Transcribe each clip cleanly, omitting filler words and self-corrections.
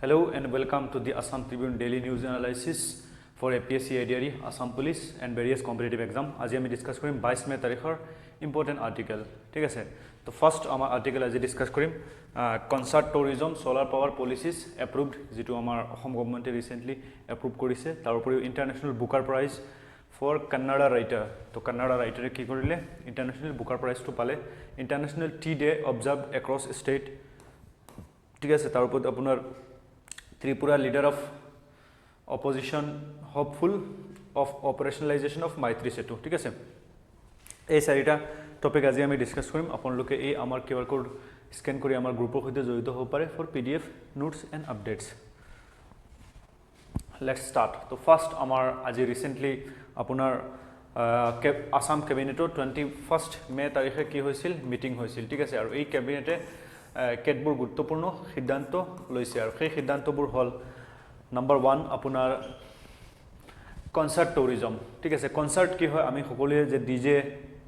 Hello and welcome to the Assam Tribune Daily News Analysis for APSC ADRE, Assam Police and various competitive exam. আজি আমি discuss কৰিম 22 মে' তাৰিখৰ important article, ঠিক আছে? তো first আমাৰ আৰ্টিকেল আজি ডিছকাছ কৰিম concert tourism, solar power policies approved, যিটো আমাৰ অসম গভমেণ্টে ৰিচেণ্টলি এপ্ৰুভ কৰিছে। তাৰ উপৰিও International Booker Prize for Kannada writer। তো কান্নাডা ৰাইটাৰে কি কৰিলে? ইণ্টাৰনেশ্যনেল বুকাৰ প্ৰাইজটো পালে। International Tea Day observe across state, ঠিক আছে? তাৰ ওপৰত আপোনাৰ Tripura leader of opposition hopeful of operationalization of Maitri Setu, ঠিক আছে? এই চাৰিটা টপিক আজি আমি ডিছকাছ কৰিম। আপোনালোকে এই আমাৰ কিউ আৰ কোড স্কেন কৰি আমাৰ গ্ৰুপৰ সৈতে জড়িত হ'ব পাৰে for PDF notes and updates. Let's start. তো ফাৰ্ষ্ট আমাৰ আজি ৰিচেণ্টলি আপোনাৰ আছাম কেবিনেটৰ 21 মে' তাৰিখে কি হৈছিল? মিটিং হৈছিল, ঠিক আছে? আৰু এই কেবিনেটে কেতবোৰ গুৰুত্বপূৰ্ণ সিদ্ধান্ত লৈছে আৰু সেই সিদ্ধান্তবোৰ হ'ল নাম্বাৰ 1 আপোনাৰ কনচাৰ্ট টুৰিজম, ঠিক আছে? কনচাৰ্ট কি হয়? আমি সকলোৱে যে ডিজে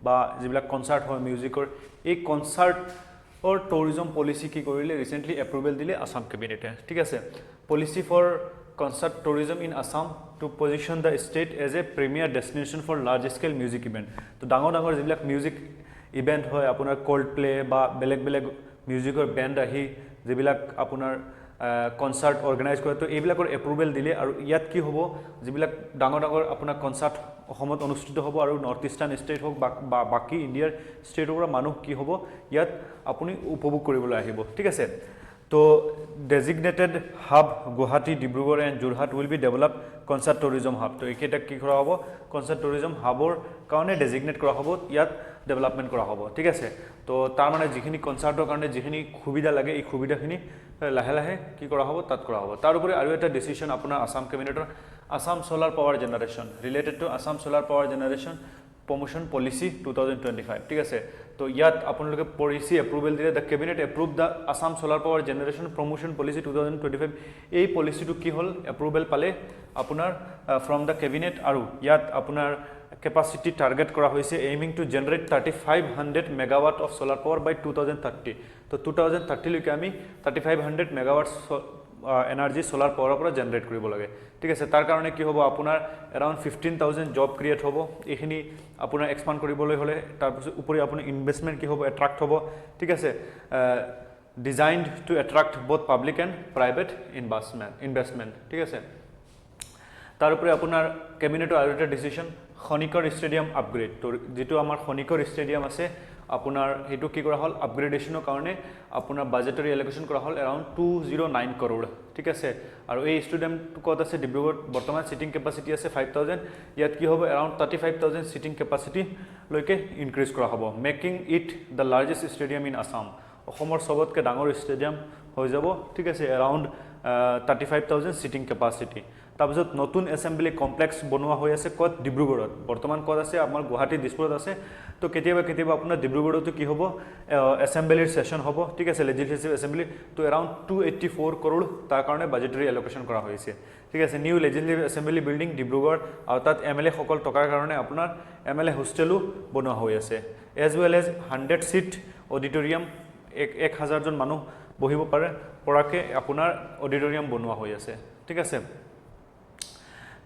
বা যিবিলাক কনচাৰ্ট হয় মিউজিকৰ, এই কনচাৰ্টৰ টুৰিজম পলিচি কি কৰিলে? ৰিচেণ্টলি এপ্ৰুভেল দিলে আছাম কেবিনেটে, ঠিক আছে? Policy for concert tourism in Assam to position the state as a premier destination for large scale music event. তো ডাঙৰ ডাঙৰ যিবিলাক মিউজিক ইভেণ্ট হয়, আপোনাৰ কল্ড প্লে বা বেলেগ বেলেগ মিউজিকৰ বেণ্ড আহি যিবিলাক আপোনাৰ কনচাৰ্ট অৰ্গেনাইজ কৰে, তো এইবিলাকৰ এপ্ৰুভেল দিলে। আৰু ইয়াত কি হ'ব? যিবিলাক ডাঙৰ ডাঙৰ আপোনাৰ কনচাৰ্ট অসমত অনুষ্ঠিত হ'ব আৰু নৰ্থ ইষ্টাৰ্ণ ষ্টেট হওক বা বাকী ইণ্ডিয়াৰ ষ্টেটৰ পৰা মানুহ কি হ'ব? ইয়াত আপুনি উপভোগ কৰিবলৈ আহিব, ঠিক আছে? তো designated hub Guwahati, Dibrugarh and Jorhat will be develop concert tourism hub. তো এইকেইটাক কি কৰা হ'ব? কনচাৰ্ট টুৰিজম হাবৰ কাৰণে ডেজিগনেট কৰা হ'ব, ইয়াত ডেভেলপমেণ্ট কৰা হ'ব, ঠিক আছে? তো তাৰ মানে যিখিনি কনচাৰ্টৰ কাৰণে যিখিনি সুবিধা লাগে, এই সুবিধাখিনি লাহে লাহে কি কৰা হ'ব? তাত কৰা হ'ব। তাৰোপৰি আৰু এটা ডিচিশ্যন আপোনাৰ আছাম কেবিনেটৰ Assam solar power generation, related to Assam solar power generation promotion policy 2025, ঠিক আছে? তো ইয়াত আপোনালোকে পলিচি এপ্ৰুভেল দিলে। The cabinet approve the Assam Solar Power Generation Promotion Policy 2025। এই পলিচিটো কি হ'ল? এপ্ৰুভেল পালে আপোনাৰ ফ্ৰম the cabinet. আৰু ইয়াত আপোনাৰ কেপাচিটি টাৰ্গেট কৰা হৈছে, aiming to generate 3500 megawatt of solar power by 2030। তো 2030লৈকে আমি 3500 মেগাৱাট এনাৰ্জি চ'লাৰ পাৱাৰৰ পৰা জেনেৰেট কৰিব লাগে, ঠিক আছে? তাৰ কাৰণে কি হ'ব? আপোনাৰ এৰাউণ্ড 15,000 জব ক্ৰিয়েট হ'ব এইখিনি আপোনাৰ এক্সপাণ্ড কৰিবলৈ হ'লে। তাৰপিছত উপৰি আপোনাৰ ইনভেষ্টমেণ্ট কি হ'ব? এট্ৰাক্ট হ'ব, ঠিক আছে? Designed to attract both public and private investment, ঠিক আছে? তাৰোপৰি আপোনাৰ কেবিনেটৰ আৰু এটা ডিচিশ্যন, খনিকৰ ষ্টেডিয়াম আপগ্ৰেড। তো যিটো আমাৰ খনিকৰ ষ্টেডিয়াম আছে আপোনাৰ, সেইটো কি কৰা হ'ল? আপগ্ৰেডেশ্যনৰ কাৰণে আপোনাৰ বাজেটৰী এলোকেশ্যন কৰা হ'ল এৰাউণ্ড 209 কৰোৰ, ঠিক আছে? আৰু এই ষ্টেডিয়ামটো ক'ত আছে? ডিব্ৰুগড়ত। বৰ্তমান ছিটিং কেপাচিটি আছে 5000। ইয়াত কি হ'ব? এৰাউণ্ড 35,000 ছিটিং কেপাচিটিলৈকে ইনক্ৰিজ কৰা হ'ব, making it the largest stadium in Assam। অসমৰ চবতকৈ ডাঙৰ ষ্টেডিয়াম হৈ যাব, ঠিক আছে? Around 35,000 seating capacity। তাৰপিছত নতুন এছেম্বলি কমপ্লেক্স বনোৱা হৈ আছে। ক'ত? ডিব্ৰুগড়ত। বৰ্তমান ক'ত আছে? আমাৰ গুৱাহাটী, দিছপুৰত আছে। তো কেতিয়াবা কেতিয়াবা আপোনাৰ ডিব্ৰুগড়তো কি হ'ব? এছেম্বলিৰ ছেশ্যন হ'ব, ঠিক আছে? Legislative assembly. তো এৰাউণ্ড 284 কৰোৰ তাৰ কাৰণে বাজেটৰী এলোকেশ্যন কৰা হৈছে, ঠিক আছে? New legislative assembly building, Dibrugarh. আৰু তাত এম এল এসকল থকাৰ কাৰণে আপোনাৰ এম এল এ হোষ্টেলো বনোৱা হৈ আছে, as well as 100 seat auditorium। এক হাজাৰজন মানুহ বহিব পাৰে পৰাকৈ আপোনাৰ অডিটৰিয়াম বনোৱা হৈ আছে, ঠিক আছে?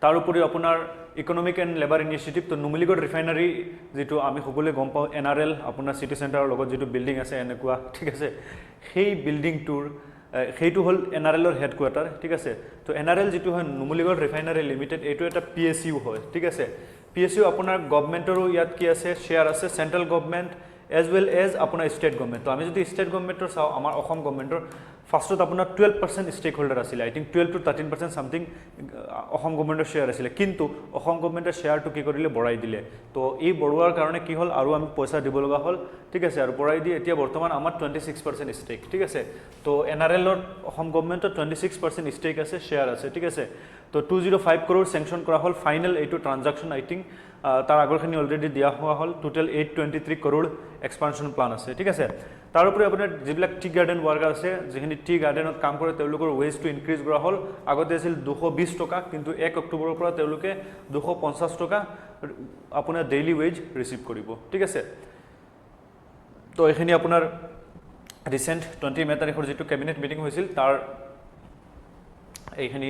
তাৰ উপৰিও আপোনাৰ ইকনমিক এণ্ড লেবাৰ ইনিচিয়েটিভ। তো নুমলীগড় ৰিফাইনাৰী, যিটো আমি সকলোৱে গম পাওঁ, এনআৰএল আপোনাৰ চিটি চেণ্টাৰৰ লগত যিটো বিল্ডিং আছে এনেকুৱা, ঠিক আছে? সেই বিল্ডিংটোৰ সেইটো হ'ল এনআৰএলৰ হেডকোৱাৰ্টাৰ, ঠিক আছে? তো এনআৰএল যিটো হয়, নুমলীগড় ৰিফাইনাৰী লিমিটেড, এইটো এটা পিএছইউ হয়, ঠিক আছে? পিএছইউ আপোনাৰ গভমেণ্টৰো ইয়াত কি আছে? শ্বেয়াৰ আছে, central government as well as আপোনাৰ ষ্টেট গভমেণ্ট। তো আমি যদি ষ্টেট গভমেণ্টৰ চাওঁ, আমাৰ অসম গভমেণ্টৰ ফাৰ্ষ্টত আপোনাৰ 12% ষ্টেক হোল্ডাৰ আছিলে, I think 12 to 13% something Assam গভমেণ্টৰ share আছিলে। কিন্তু অসম গভমেণ্টৰ শ্বেয়াৰটো কি কৰিলে? বঢ়াই দিলে। তো এই বঢ়োৱাৰ কাৰণে কি হ'ল? আৰু আমি পইচা দিব লগা হ'ল, ঠিক আছে? আৰু বঢ়াই দি এতিয়া বৰ্তমান আমাৰ 26% ষ্টেক, ঠিক আছে? তো এনআৰএলত অসম গভমেণ্টৰ 26% ষ্টেক আছে, শ্বেয়াৰ আছে, ঠিক আছে? তো 205 কৰোৰ চেংচন কৰা হ'ল ফাইনেল এইটো ট্ৰানজাকশ্যন। আই থিংক তাৰ আগৰখিনি অলৰেডি দিয়া হোৱা হ'ল। Total 823 crore expansion plan আছে, ঠিক আছে? তাৰোপৰি আপোনাৰ যিবিলাক টি গাৰ্ডেন ৱাৰ্কাৰ আছে, যিখিনি টি গাৰ্ডেনত কাম কৰে, তেওঁলোকৰ ৱেজটো ইনক্ৰিজ কৰা হ'ল। আগতে আছিল 220 টকা, কিন্তু 1 অক্টোবৰৰ পৰা তেওঁলোকে 250 টকা আপোনাৰ ডেইলি ৱেজ ৰিচিভ কৰিব, ঠিক আছে? তো এইখিনি আপোনাৰ ৰিচেণ্ট 20 মে' তাৰিখৰ যিটো কেবিনেট মিটিং হৈছিল, তাৰ এইখিনি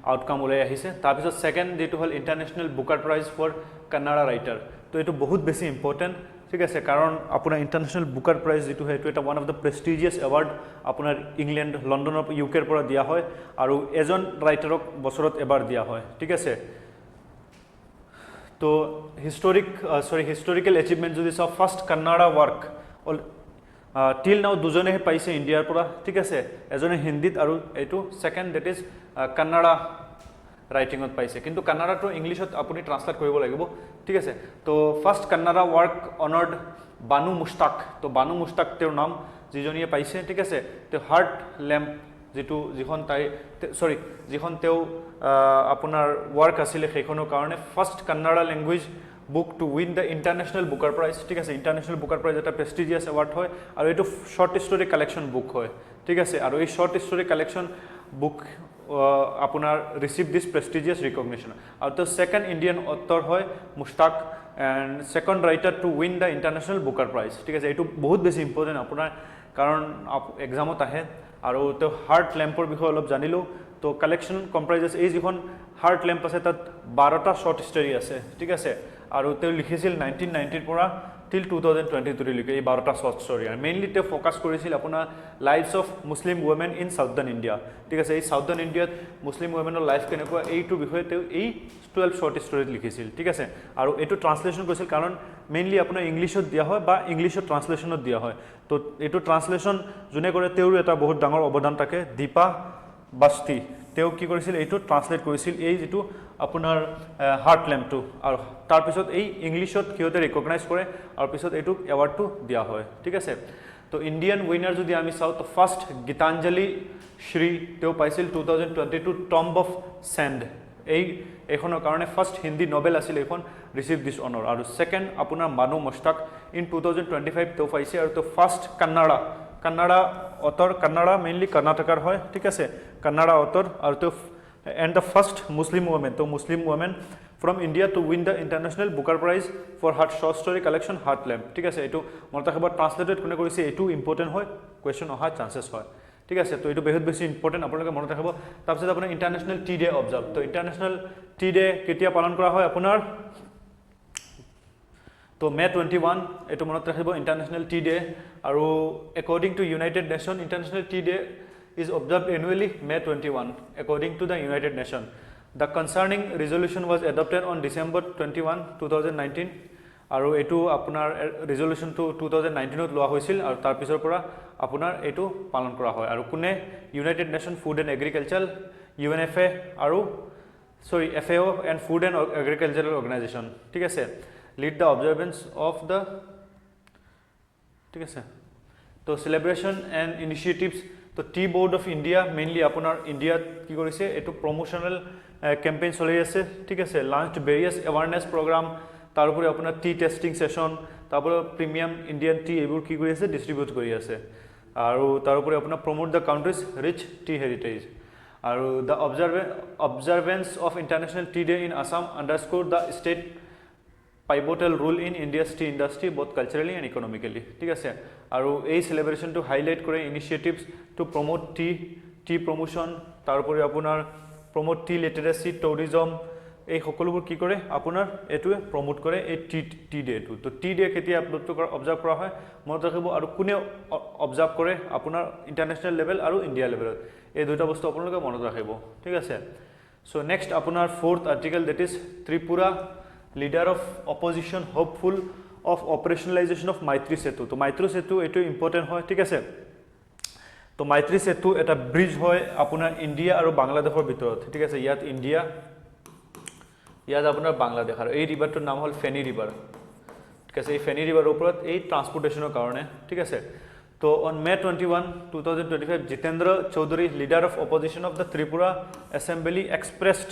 আউটকাম ওলাই আহিছে। তাৰপিছত ছেকেণ্ড যিটো হ'ল International Booker Prize for Kannada writer। তো এইটো বহুত বেছি ইম্পৰ্টেণ্ট, ঠিক আছে, কাৰণ আপোনাৰ ইণ্টাৰনেশ্যনেল বুকাৰ প্ৰাইজ যিটো হয়, এইটো এটা one of the prestigious award, আপোনাৰ ইংলেণ্ড, লণ্ডনৰ, ইউ কেৰ পৰা দিয়া হয় আৰু এজন ৰাইটাৰক বছৰত এবাৰ দিয়া হয়, ঠিক আছে। তো হিষ্টৰিক চৰি হিষ্টৰিকেল এচিভমেণ্ট যদি চাওঁ, first Kannada work till now দুজনেহে পাইছে ইণ্ডিয়াৰ পৰা, ঠিক আছে। এজনে হিন্দীত আৰু এইটো ছেকেণ্ড, that is Kannada ৰাইটিঙত পাইছে। কিন্তু কান্নাড়াটো ইংলিছত আপুনি ট্ৰান্সলেট কৰিব লাগিব, ঠিক আছে। তো first Kannada work honoured Banu Mushtaq. তো বানু মুস্তাক তেওঁৰ নাম, যিজনীয়ে পাইছে, ঠিক আছে। তেওঁ হাৰ্ট লেম্প যিটো যিখন তাই চৰি যিখন তেওঁ আপোনাৰ ৱৰ্ক আছিলে, সেইখনৰ কাৰণে first Kannada language book to win the International Booker Prize, ঠিক আছে। ইণ্টাৰনেশ্যনেল বুকাৰ প্ৰাইজ এটা প্ৰেষ্টিজিয়াছ এৱাৰ্ড হয় আৰু এইটো শ্বৰ্ট ষ্টৰী কালেকশ্যন বুক হয়, ঠিক আছে। আৰু এই শ্বৰ্ট ষ্টৰী কালেকশ্যন বুক আপোনাৰ ৰিচিভ দিছ প্ৰেষ্টিজিয়াছ ৰিকগনিশ্যন। আৰু তেওঁ ছেকেণ্ড ইণ্ডিয়ান অথৰ হয় Mustaq and second writer to win the International Booker Prize, ঠিক আছে। এইটো বহুত বেছি ইম্পৰ্টেণ্ট আপোনাৰ, কাৰণ এক্সামত আহে। আৰু তেওঁ হাৰ্ট লেম্পৰ বিষয়ে অলপ জানিলোঁ। তো কালেকশ্যন কম্প্ৰাইজেছ, এই যিখন হাৰ্ট লেম্প আছে, তাত 12টা শ্বৰ্ট ষ্টৰী আছে, ঠিক আছে। আৰু তেওঁ লিখিছিল 1990ৰ পৰা টিল 2023লৈকে এই 12টা শ্বৰ্ট ষ্টৰী। আৰু মেইনলি তেওঁ ফ'কাছ কৰিছিল আপোনাৰ lives of Muslim women in southern India, ঠিক আছে। এই চাউদাৰ্ণ ইণ্ডিয়াত মুছলিম ৱমেনৰ লাইফ কেনেকুৱা, এইটোৰ বিষয়ে তেওঁ এই 12 শ্বৰ্ট ষ্টৰীত লিখিছিল, ঠিক আছে। আৰু এইটো ট্ৰান্সলেশ্যন কৰিছিল, কাৰণ মেইনলি আপোনাৰ ইংলিছত দিয়া হয় বা ইংলিছত ট্ৰান্সলেশ্যনত দিয়া হয়। তো এইটো ট্ৰান্সলেশ্যন যোনে কৰে, তেওঁৰো এটা বহুত ডাঙৰ অৱদান থাকে। দীপা বাস্তি, তেওঁ কি কৰিছিল? এইটো ট্ৰান্সলেট কৰিছিল, এই যিটো আপোনাৰ হাৰ্ট লেম্পটো। আৰু তাৰপিছত এই ইংলিছত সিহঁতে ৰিকগনাইজ কৰে আৰু পিছত এইটোক এৱাৰ্ডটো দিয়া হয়, ঠিক আছে। তো ইণ্ডিয়ান উইনাৰ যদি আমি চাওঁ, তো ফাৰ্ষ্ট গীতাঞ্জলি শ্ৰী, তেওঁ পাইছিল 2022 টম্ব অফ চেণ্ড এইখনৰ কাৰণে। ফাৰ্ষ্ট হিন্দী নভেল আছিল এইখন ৰিচিভ দিছ অনাৰ। আৰু ছেকেণ্ড আপোনাৰ বানু মুস্তাক, ইন 2025 তেওঁ পাইছে। আৰু তেওঁ first Kannada author, Kannada mainly কৰ্ণাটকাৰ হয়, ঠিক আছে, কান্নাড়া অথৰ। আৰু তেওঁ and the first Muslim women, তো Muslim women from India to win the International Booker Prize for her short story collection Heart Lamp, ঠিক আছে। এইটো মনত ৰাখিব। ট্ৰান্সলেটেড কোনে কৰিছে, এইটো ইম্পৰ্টেণ্ট হয়, কুৱেশ্যন অহাৰ চান্সেছ হয়, ঠিক আছে। তো এইটো বহুত বেছি ইম্পৰ্টেণ্ট, আপোনালোকে মনত ৰাখিব। তাৰপিছত আপোনাৰ ইণ্টাৰনেশ্যনেল টি ডে অবজাৰ্ভ। তো ইণ্টাৰনেশ্যনেল টি ডে কেতিয়া পালন কৰা হয় আপোনাৰ? তো মে' 21, এইটো মনত ৰাখিব, ইণ্টাৰনেশ্যনেল টি ডে। আৰু according to United Nation, International Tea Day is observed annually May 21, according to the United Nation. The concerning resolution was adopted on December 21, 2019। আৰু এইটো আপোনাৰ ৰিজলিউশ্যনটো 2019ত লোৱা হৈছিল আৰু তাৰপিছৰ পৰা আপোনাৰ এইটো পালন কৰা হয়। আৰু কোনে? United Nation Food and Agriculture, UNFA আৰু চৰি FAO and Food and Agricultural Organization, ঠিক আছে, lead the observance of the, ঠিক আছে। তো চেলিব্ৰেশ্যন এণ্ড ইনিচিয়েটিভছ, তো Tea Board of India mainly আপোনাৰ ইণ্ডিয়াত কি কৰিছে? এইটো প্ৰমোশ্যনেল কেম্পেইন চলি আছে, ঠিক আছে। লাঞ্চ ভেৰিয়াছ এৱাৰনেছ প্ৰগ্ৰাম, তাৰোপৰি আপোনাৰ টি টেষ্টিং ছেশ্যন, তাৰোপৰি প্ৰিমিয়াম ইণ্ডিয়ান টি, এইবোৰ কি কৰি আছে? ডিষ্ট্ৰিবিউট কৰি আছে। আৰু তাৰোপৰি আপোনাৰ promote the country's rich tea heritage। আৰু the observance of International Tea Day in Assam underscore the state pivotal role in India's tea industry, both culturally and economically, ঠিক আছে। আৰু এই চেলিব্ৰেশ্যনটো হাইলাইট কৰে initiatives to promote tea promotion, তাৰোপৰি আপোনাৰ promote T লিটাৰেচি, tourism, এই সকলোবোৰ কি কৰে আপোনাৰ এইটোৱে প্ৰমোট কৰে এই টি ডেটো। তো টি ডে কেতিয়া আপলোডটো কৰা অবজাৰ্ভ কৰা হয়, মনত ৰাখিব। আৰু কোনে অবজাৰ্ভ কৰে আপোনাৰ ইণ্টাৰনেশ্যনেল লেভেল আৰু ইণ্ডিয়া লেভেলত, এই দুটা বস্তু আপোনালোকে মনত ৰাখিব, ঠিক আছে। চ' নেক্সট আপোনাৰ fourth article, that is Tripura leader of opposition hopeful of operationalization of Maitri Setu। তো মাইত্ৰী সেতু এইটো ইম্পৰ্টেণ্ট হয়, ঠিক আছে। তো মাইত্ৰী সেতু এটা ব্ৰিজ হয় আপোনাৰ ইণ্ডিয়া আৰু বাংলাদেশৰ ভিতৰত, ঠিক আছে। ইয়াত ইণ্ডিয়া, ইয়াত আপোনাৰ বাংলাদেশ আৰু এই ৰিভাৰটোৰ নাম হ'ল ফেনী ৰিভাৰ, ঠিক আছে। এই ফেনী ৰিভাৰৰ ওপৰত এই ট্ৰান্সপৰ্টেশ্যনৰ কাৰণে, ঠিক আছে। তো on May 21, 2025, Jitendra Chowdhury, leader of opposition of the Tripura Assembly, expressed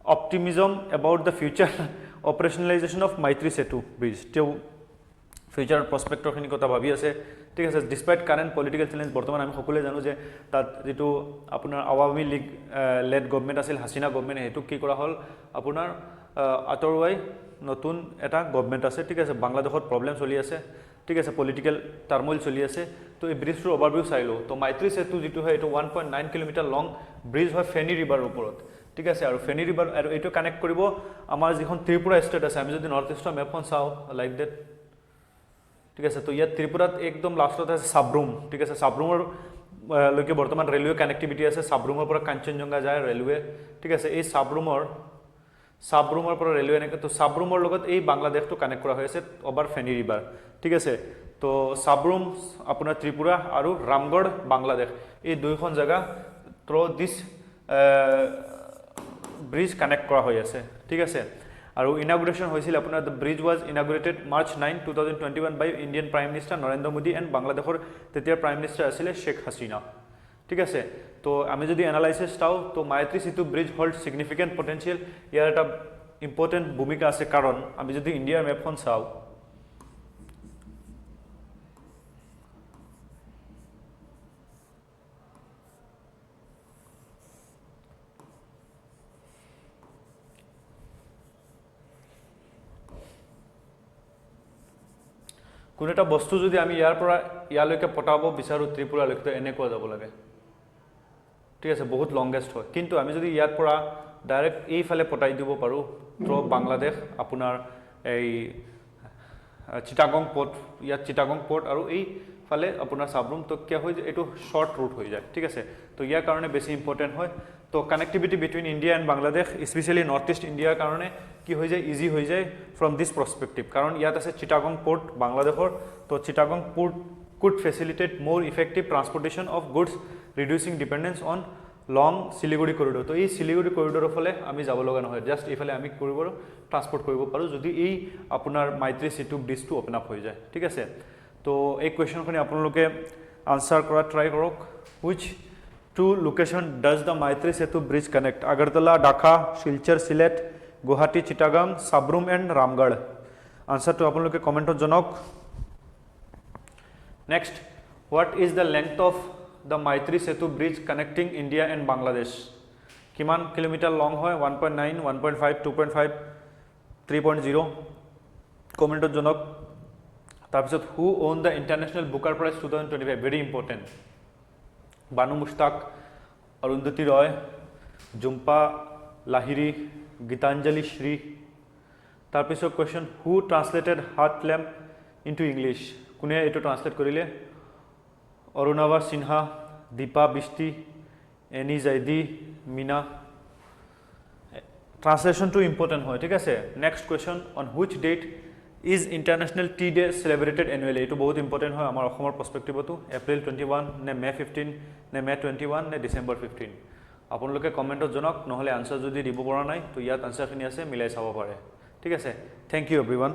optimism about the future operationalization of Maitri Setu bridge। তেওঁ ফিউচাৰ প্ৰস্পেক্টৰখিনি কথা ভাবি আছে, ঠিক আছে। ডিছপাইট কাৰেণ্ট পলিটিকেল চেলেঞ্জ, বৰ্তমান আমি সকলোৱে জানো যে তাত যিটো আপোনাৰ আৱামী লীগ লেড গভমেণ্ট আছিল, হাছিনা গভমেণ্ট, সেইটোক কি কৰা হ'ল আপোনাৰ আঁতৰোৱাই নতুন এটা গভমেণ্ট আছে, ঠিক আছে। বাংলাদেশত প্ৰব্লেম চলি আছে। তো ঠিক আছে, পলিটিকেল টাৰ্মইল চলি আছে। তো এই ব্ৰিজটোৰ অভাৰভিউ চাই লওঁ। তো মাইত্ৰী সেতু যিটো হয়, এইটো 1.9 কিলোমিটাৰ লং ব্ৰিজ হয় ফেনী ৰিভাৰৰ ওপৰত, ঠিক আছে। আৰু ফেনী ৰিভাৰ আৰু এইটো কানেক্ট কৰিব আমাৰ যিখন ত্ৰিপুৰা ষ্টেট আছে, আমি যদি নৰ্থ ইষ্টৰ মেপখন চাওঁ লাইক that, ঠিক আছে। তো ইয়াত ত্ৰিপুৰাত একদম লাষ্টত আছে চাব্ৰুম, ঠিক আছে। চাব্ৰুমৰ লৈকে বৰ্তমান ৰেলৱে কানেক্টিভিটি আছে, চাব্ৰুমৰ পৰা কাঞ্চনজংঘা যায় ৰেলৱে, ঠিক আছে। এই চাব্ৰুমৰ পৰা ৰেলৱে এনেকৈ, তো চাব্ৰুমৰ লগত এই বাংলাদেশটো কানেক্ট কৰা হৈ আছে অভাৰ ফেনী ৰিভাৰ, ঠিক আছে। তো চাব্ৰুম আপোনাৰ ত্ৰিপুৰা আৰু ৰামগড় বাংলাদেশ, এই দুইখন জেগা থ্ৰ' দিছ ব্ৰিজ কানেক্ট কৰা হৈ আছে, ঠিক আছে। আৰু ইনাগুৰেশ্যন হৈছিল আপোনাৰ, the bridge was inaugurated March 9, 2021 by Indian Prime Minister Narendra Modi and বাংলাদেশৰ তেতিয়াৰ প্ৰাইম মিনিষ্টাৰ আছিলে শ্বেখ হাছিনা, ঠিক আছে। তো আমি যদি এনালাইচিছ চাওঁ, তো Maitri Setu bridge hold significant potential, ইয়াৰ এটা ইম্পৰ্টেণ্ট ভূমিকা আছে। কাৰণ আমি যদি ইণ্ডিয়াৰ মেপখন চাওঁ, কোনো এটা বস্তু যদি আমি ইয়াৰ পৰা ইয়ালৈকে পঠাব বিচাৰোঁ ত্ৰিপুৰালৈকে, তো এনেকুৱা যাব লাগে, ঠিক আছে, বহুত লংগেষ্ট হয়। কিন্তু আমি যদি ইয়াৰ পৰা ডাইৰেক্ট এইফালে পঠাই দিব পাৰোঁ থ্ৰ' বাংলাদেশ, আপোনাৰ এই চিটাগং পৰ্ট, ইয়াত চিটাগং পৰ্ট আৰু এইফালে আপোনাৰ চাবৰুম, তো কিয় হৈ যায় এইটো শ্বৰ্ট ৰুট হৈ যায়, ঠিক আছে। তো ইয়াৰ কাৰণে বেছি ইম্পৰ্টেণ্ট হয়। তো connectivity between India and Bangladesh, specially North East ইণ্ডিয়াৰ কাৰণে কি হৈ যায়, ইজি হৈ যায় ফ্ৰম দিছ প্ৰস্পেক্টিভ। কাৰণ ইয়াত আছে চিটাগং পৰ্ট বাংলাদেশৰ, তো Chittagong port could facilitate more effective transportation of goods, reducing dependence on long Siliguri corridor. তো এই শিলিগুৰি কৰিডৰৰ ফালে আমি যাব লগা নহয়, জাষ্ট এইফালে আমি কৰিব ট্ৰান্সপৰ্ট কৰিব পাৰোঁ যদি এই আপোনাৰ মাইত্ৰী সেতু ব্ৰিজটো অ'পেন আপ হৈ যায়, ঠিক আছে। তো এই কুৱেশ্যনখিনি আপোনালোকে আনচাৰ কৰা ট্ৰাই কৰক। Which two location does the Maitri Setu bridge connect? Agartala, Dhaka, Silchar, Sylhet, Guwahati, Chittagong, Sabroom and Ramgarh. আনচাৰটো আপোনালোকে কমেণ্টত জনাওক। Next, what is the length of the Maitri Setu bridge connecting India and Bangladesh? কিমান kilometre লং হয়? 1.9, 1.5, 2.5, 3.0, কমেণ্টত জনাওক। তাৰপিছত who won the International Booker Prize 2025? Very important. Banu Mushtaq, Arundhati Roy, Jhumpa Lahiri, Gitanjali Shree. তাৰপিছত question, who translated Heart Lamp into English? কোনে এইটো translate কৰিলে? অৰুণাভা Sinha, Dipa বিষ্টি, any Zaidi, Meena. ট্ৰান্সলেশ্যনটো important হয়, ঠিক আছে। Next question, on which date is International Tea Day celebrated annually? এইটো বহুত important হয় আমাৰ অসমৰ পাৰ্চপেক্টিভতো। এপ্ৰিল 21 নে মে' 15 নে মে' 21 নে ডিচেম্বৰ 15? আপোনালোকে কমেণ্টত জনাওক, নহ'লে আনচাৰ যদি দিব পৰা নাই তো ইয়াত আনচাৰখিনি আছে, মিলাই চাব পাৰে, ঠিক আছে। Thank you everyone.